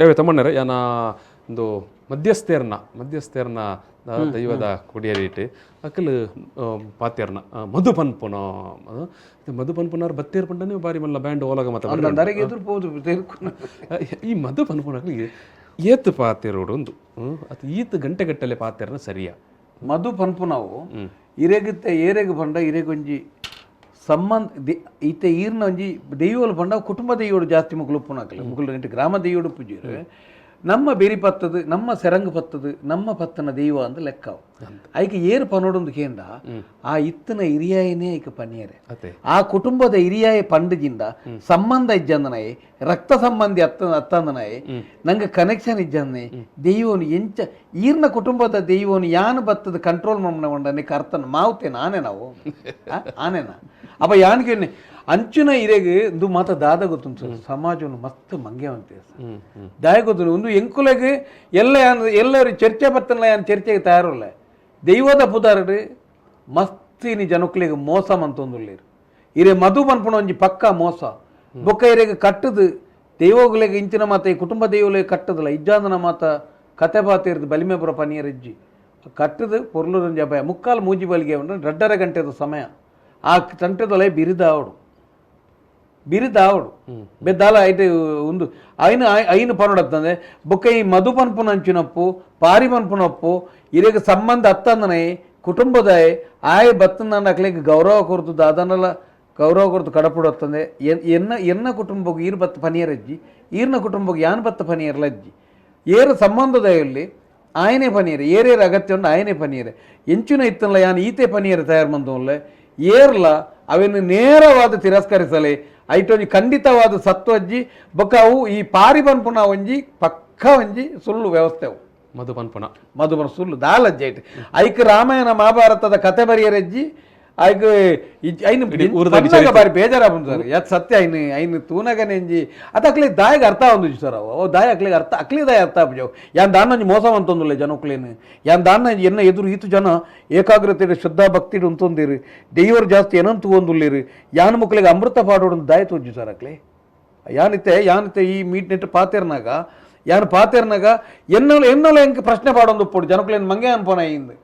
ಏವೆ ತಮ್ಮಣ್ಣರೇ, ಯಾನ ಒಂದು ಮಧ್ಯಸ್ಥೇರ್ನ ಮಧ್ಯಸ್ಥೇರ್ನ ದೈವದ ಕೊಡಿಯರಿಟ್ ಅಕಲ್ ಪಾತೇರ್ನ ಮಧು ಪನ್ಪುನ ಮಧು ಪನ್ಪುನಾರ್ ಬತ್ತೇರ್ ಪಂಡನೆ ಬಾರಿ ಮಲ್ಲ ಬ್ಯಾಂಡ್ ಓಲಗ ಮತ ಬರ್ರೆ. ಅಂದಾರಿಗೆ ಎದುರು ಪೋದು ತೇರ್ಕುನ. ಈ ಮಧು ಪನ್ಪುನಕ್ಲಿಗೆ ಏತ್ ಪಾತೆರೋಡು ಒಂದು ಅತ್ ಈತ್ ಗಂಟೆ ಗಟ್ಟಲೆ ಪಾತೆರ್ನ ಸರಿಯಾ? ಮಧು ಪನ್ಪುನವು ಇರೆಗಿತ್ತೆ ಏರೆಗ್ ಪಂಡ ಇರೆಗೊಂಜಿ ಸಂಬಂಧ ಇತ್ತೆ ಈರ್ನ ಒಂಜಿ ದೈವಲು ಪಂಡ ಕುಟುಂಬ ದೈವಡು ಜಾಸ್ತಿ ಮುಕುಲು ಉಪ್ಪುನಕಲು ಮುಕುಲು ನೆಟ್ ಗ್ರಾಮ ದೈವಡು ಪೂಜೆರು. ನಮ್ಮ ಬೆರಿ ಪತ್ತದು, ನಮ್ಮ ಸೆರಂಗು ಪತ್ತದು, ನಮ್ಮ ಪತ್ತನ ದೈವ ಅಂದ್ ಲೆಕ್ಕವು. ಐಕ್ ಏರ್ ಪನೋಡೊಂದು ಕೇಂಡ ಆ ಇತ್ತನ ಇರಿಯಾಯನೇ ಐಕ್ ಪನಿಯರೆ. ಅತೆ. ಆ ಕುಟುಂಬದ ಇರಿಯಾಯ ಪಂಡಜಿಂದ ಸಂಬಂಧ ಇಜ್ಜಂದನಾಯೆ, ರಕ್ತ ಸಂಬಂಧಿ ಅತ್ತ ಅತ್ತಂದನಾಯೆ, ನಂಗೆ ಕನೆಕ್ಷನ್ ಇಜ್ಜಂದನೆ ದೈವನು ಎಂಚ ಈರ್ನ ಕುಟುಂಬದ ದೈವನು ಯಾನ್ ಬತ್ತದ ಕಂಟ್ರೋಲ್ ಮಣ್ಣೆ ಅರ್ಥನ ಮಾವುತೆ ನಾನೇ ನಾವು ಆನೇನ ಅಪ್ಪ ಯಾನ್ಗೆ ಅಂಚಿನ ಇರೆಗ್ ಇಂದು ಮಾತ ದಾದ ಗೊತ್ತುಂಟು ಸರ್, ಸಮಾಜವನ್ನು ಮಸ್ತ್ ಮಂಗೆವಂತೆ. ಹ್ಮ್ ಹ್ಮ್ ದಾಯ ಗೊತ್ತು ಒಂದು ಎಂಕುಲೆಗ್ ಎಲ್ಲ ಯಾನ್ ಎಲ್ಲರೂ ಚರ್ಚೆ ಬತ್ತಲ್ಲ, ಯಾನ್ ಚರ್ಚೆಗೆ ತಯಾರುಲ್ಲ. ದೈವದ ಪುದಾರಡು ಮಸ್ತ್ ಇನಿ ಜನಕ್ಲೆಗ್ ಮೋಸ ಮಂತೊಂದುಲ್ಲೆರ್. ಇರೆ ಮಧು ಪನ್ಪುನ ಒಂಜಿ ಪಕ್ಕ ಮೋಸ. ಬೊಕ್ಕ ಇರೆಗ್ ಕಟ್ಟುದು ದೈವಗುಲೆಗ್ ಇಂಚಿನ ಮಾತ ಈ ಕುಟುಂಬ ದೈವಲೆಗ್ ಕಟ್ಟುದಲ್ಲ ಇಜ್ಜಾಂದನ ಮಾತ ಕತೆ ಪಾತೆರ್ದು ಬಲಿಮೆ ಪುರ ಪನಿಯರ್ ಇಜ್ಜಿ. ಕಟ್ಟುದು ಪೊರ್ಲುದೊಂಜಿ ಅಪಾಯ ಮುಕ್ಕಾಲು ಮೂಜಿ ಬಲಿಗೆ ಉಂಡು, ರಡ್ಡರೆ ಗಂಟೆದ ಸಮಯ. ಆ ತಂಟೆದೊಲೆ ಬಿರಿದಾವಡು ಬಿರಿದಾವಡು ಬೆದ್ದಾಲ ಐಟ್ ಉಂದು ಐನು ಐನು ಪನೊಡತ್ತಂದೆ. ಬೊಕ್ಕ ಈ ಮಧು ಪನ್ಪುನ ಅಂಚಿನಪ್ಪು ಪಾರಿ ಪನ್ಪುನಪ್ಪು ಇರೆಗ್ ಸಂಬಂಧ ಅತ್ತಂದನೆ ಕುಟುಂಬದಾಯೆ ಆಯೆ ಬತ್ತಂದ ಅಕ್ಲೆಗ್ ಗೌರವ ಕೊರ್ದು ದಾದನಲ ಗೌರವ ಕೊರ್ದು ಕಡಪುಡತ್ತಂದೆ. ಎನ್ನ ಎನ್ನ ಕುಟುಂಬಗ್ ಈರ್ ಬತ್ತ ಪನಿಯರಜ್ಜಿ, ಈರ್ನ ಕುಟುಂಬಗ್ ಯಾನ್ ಬತ್ತ ಪನಿಯರ್ಲಜ್ಜಿ. ಏರು ಸಂಬಂಧದಾಯಲ್ಲಿ ಆಯನೇ ಪನಿಯರೆ, ಏರೇರು ಅಗತ್ಯ ಉಂಡು ಆಯನೇ ಪನಿಯರೆ. ಎಂಚಿನ ಇತ್ತಲ್ಲ ಯಾನ್ ಈತೆ ಪನಿಯರೆ ತಯಾರು ಮಂದೋನ್ಲೆ. ಏರ್ಲ ಅವೆನ್ ನೇರವಾದ ತಿರಸ್ಕರಿಸಲೆ. ಐಟೊಂಜಿ ಖಂಡಿತವಾದ ಸತ್ವಜ್ಜಿ. ಬೊಕ್ಕ ಅವು ಈ ಪಾರಿ ಪನ್ಪುನ ಒಂಜಿ ಪಕ್ಕ ಒಂಜಿ ಸುಳ್ಳು ವ್ಯವಸ್ಥೆ ಅವು. ಮಧು ಪನ್ಪುನ ಮಧುಬನ ಸುಳ್ಳು ದಾಲಜ್ಜಿ ಐಟ್. ಐಕ್ ರಾಮಾಯಣ ಮಹಾಭಾರತದ ಕತೆ ಬರಿಯರಜ್ಜಿ. ಐಕ್ ಐನ್ ಊರ್ದ ಪನ್ನಗ ಬಾರಿ ಬೇಜಾರಾಪುಂಡು ಸರ್. ಯತ್ ಸತ್ಯ ಐನ್ ಐನ್ ತೂನಗನೆಂಜಿ ಅತ್ ಅಕ್ಲೆ ದಾಯಗ್ ಅರ್ಥ ಆವೊಂದುಜ್ಜಿ ಸರ್. ಅವು ಅವು ದಾಯ ಅಕ್ಲೆಗ್ ಅರ್ಥ ಅಕ್ಲೆ ದಾಯ ಅರ್ಥ ಆಪುಜಿ. ಅವು ಯಾನ್ ದಾನ್ನೊಂಜಿ ಮೋಸ ಮಂತೊಂದುಲ್ಲೆ ಜನೊಕ್ಲೆನ್. ಯಾನ್ ದಾನ್ನ ಎನ್ನ ಎದುರು ಈತು ಜನ ಏಕಾಗ್ರತೆಡ್ ಶ್ರದ್ಧಾ ಭಕ್ತಿಡ್ ಉಂತೊಂದೆರ್, ದೈವರು ಜಾಸ್ತಿ ಏನಂತ ತೂವೊಂದುಲ್ಲೆರ್. ಯಾನ್ ಮುಕ್ಲೆಗ್ ಅಮೃತ ಪಾಡೋಡು ದಾಯ ತೋಜಿ ಸರ್ ಅಕ್ಲೆ. ಯಾನಿತ್ತೆ ಯಾನಿತ್ತೆ ಈ ಮೀಟ್ ನೆಟ್ ಪಾತೆರ್ನಾಗ ಯಾನ್ ಪಾತೆರ್ನಾಗ ಎನ್ನಲ ಎನ್ನಲ ಎಂಕ್ ಪ್ರಶ್ನೆ ಪಾಡೊಂದು ಉಪ್ಪೊಡು ಜನಕುಲೆನ್ ಮಂಗೆ ಅನ್ಪೋನ ಇಂದ್.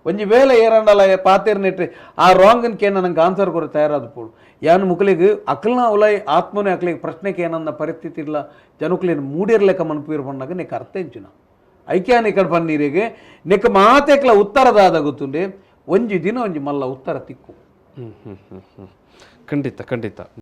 ಒಂಜಿ ವೇಳೆ ಏರಂಡಲ ಪಾತೆರ್ನೆಟ್ ಆ ರಾಂಗನ್ ಕೇನ ನಂಗೆ ಆನ್ಸರ್ ಕೊರ ತಯಾರಾದ ಪೋಡು. ಯಾನ್ ಮುಕ್ಲೆಗ್ ಅಕ್ಲ್ನ ಉಲೈ ಆತ್ಮನೆ ಅಕ್ಲೆಗ್ ಪ್ರಶ್ನೆ ಕೇನನ್ನ ಪರಿಸ್ಥಿತಿ ಇಲ್ಲ. ಜನಕುಲೆನ್ ಮೂಡಿರ್ಲೆಕ್ಕ ಮನ್ಪುವೆರ್ ಪನ್ನಾಗ ನೆಕ್ ಅರ್ಥ ಎಂಚಿನ? ಐಕ್ಯಾನ್ ಇಕಡ್ ಪನ್ನೀರಿಗೆ ನೆಕ್ ಮಾತೆಕ್ಲ ಉತ್ತರದಾದ ಗೊತ್ತುಂಡೆ. ಒಂಜಿ ದಿನ ಒಂಜಿ ಮಲ್ಲ ಉತ್ತರ ತಿಕ್ಕು. ಹ್ಮ್ ಹ್ಮ್ ಹ್ಮ್ ಹ್ಮ್ ಖಂಡಿತ ಖಂಡಿತ.